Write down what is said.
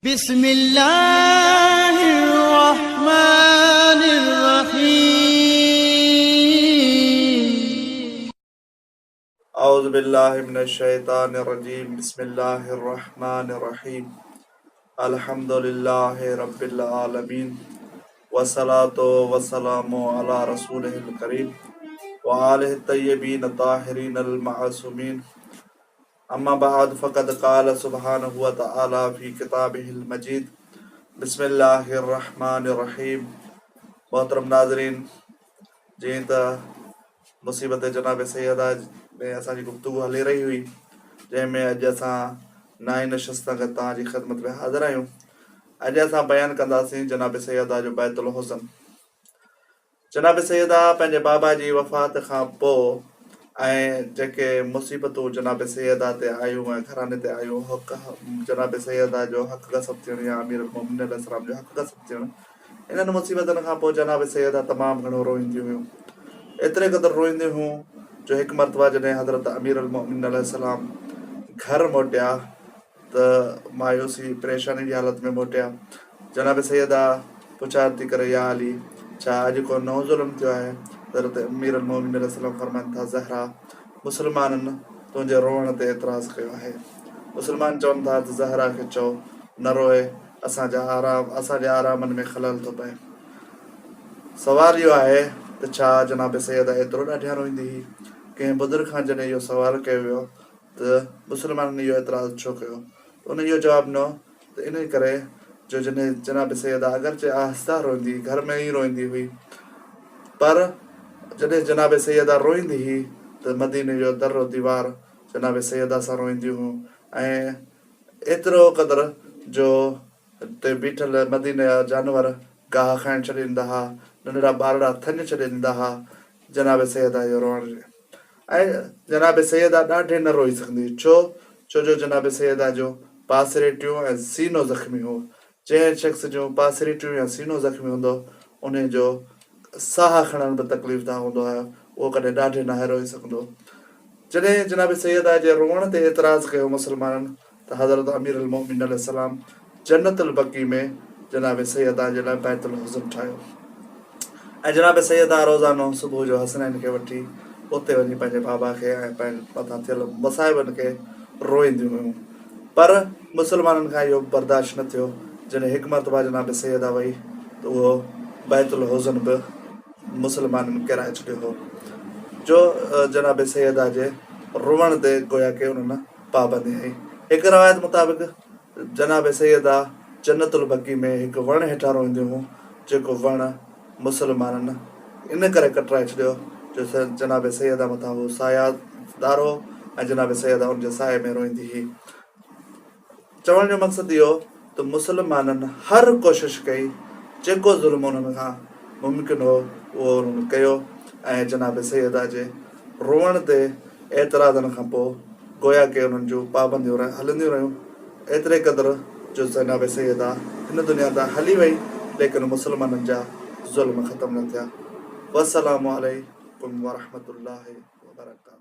بسم الله الرحمن الرحيم. اعوذ بالله من الشيطان الرجيم بسم الله الرحمن الرحيم الحمد لله رب العالمين والصلاة والسلام على رسوله الڪريم وآله الطيبين الطاهرين المعصومين اما بعد فقد قال سبحانه وتعالى في ڪتابه المجيد بسم الله الرحمن الرحيم محترم ناظرين جيئن ته مصيبت جناب سيده ۾ اسان جي گفتگو هلي رهي هئي جنهن ۾ اڄ اسان نائين نشست سان گڏ توهان جي خدمت ۾ حاضر آهيون اڄ اسان بيان ڪنداسين جناب سيده جو بيت الحزن جناب سيده پنهنجي بابا جي وفات کان پوء ۽ جيڪي مصيبتون جناب سيده تي آيون ۽ گهراڻي تي آيون حق جناب سيده جو حق غصب ٿيڻ يا امير المومنين عليه السلام جو حق غصب ٿيڻ انهن مصيبتن کان پوء جناب سيده تمام گهڻو روئينديون هيون ايتري قدر روئينديون هيون جو هڪ مرتبه جڏهن حضرت امير المومنين عليه السلام گهر موٽيا ته مايوسي پريشاني جي حالت ۾ موٽيا. جناب سيده پڇار ٿي ڪري يا علي! ڇا اڄ ڪو نئون ظلم ٿيو آهي؟ حضرت امير المومنين عليه السلام فرمائن ٿا زهرا! مسلمانن تنهنجي روئڻ تي اعتراض ڪيو آهي. مسلمان چون ٿا ته زهرا کي چئو نه روئي اسان جا آرام اسان جي آرامن ۾ خلل ٿو پئي. سوال اهو آهي ته ڇا جناب سيده ايترو ڏاڍيان روئيندي هئي؟ ڪنهن بزرگ کان جڏهن اهو سوال ڪيو ويو ته مسلمانن اهو اعتراض ڇو ڪيو؟ ته ان اهو جواب ڏنو ته انهي ڪري جو جڏهن جناب سيده اگرچه آهسته روئندي گهر ۾ ئي روئندي هئي پر جڏهن جناب سيده روئيندي هئي ته مديني جو در و ديوار جناب سيده سان روئينديون هيون ۽ ايترو قدر جو اتي بيٺل مديني جا جانور گاهه کائڻ ڇڏي ڏيندا ها، ننڍڙا ٻارڙا ٿڃ ڇڏي ڏيندا ها جناب سيده جو روئڻ جي ۽ جناب سيده ڏاڍي نه روئي سگهندي هئي، ڇو؟ ڇو جو جناب سيده جو پاسريٽيون ۽ سينو زخمي هو، جنهن شخص جون پاسريٽيون يا سينو زخمي هوندو، انهي جو ساهه کڻڻ به تڪليف ده هوندو آهي، اهو ڪڏهن ڏاڍي ناهي روئي سگهندو. جڏهن جناب سيده جي روئڻ تي اعتراض ڪيو مسلمانن ته حضرت امير المؤمنين عليه السلام جنت البقيع ۾ جناب سيده جي لاء بيت الحزن ٺاهيو ۽ جناب سيده روزانو صبح جو حسنين کي وٺي اتي وڃي پنهنجي بابا کي ۽ پنهنجي مٿان ٿيل مصائبن کي روئينديون هيون پر مسلمانن کان اهو برداشت نه ٿيو جڏهن هڪ مرتبه جناب سيده وئي ته اهو بيت الحزن به مسلمانن ڪيرائي ڇڏيو هو جو جناب سيده جي روئڻ تي گويا ڪي انهن پابندي هئي. هڪ روايت مطابق جناب سيده جنت البقيع ۾ هڪ وڻ هيٺان روئينديون هيون، جيڪو وڻ مسلمانن ان ڪري ڪٽرائي ڇڏيو جو جناب سيده مٿان هو سايه دار هو ۽ جناب سيده ان جي سايي ۾ روئيندي هئي. چوڻ جو مقصد اهو ته مسلمانن هر ڪوشش ڪئي، جيڪو ظلم انهن کان ممڪن هو اهو انهن ڪيو ۽ جناب سيده جي روئڻ تي اعتراضن کان پوء گويا ڪي انهن جون پابنديون هلنديون رهيون، ايتري قدر جو جناب سيده هن دنيا تان هلي وئي ليڪن مسلمانن جا ظلم ختم نه ٿيا. والسلام عليڪم ورحمة الله وبرڪاته.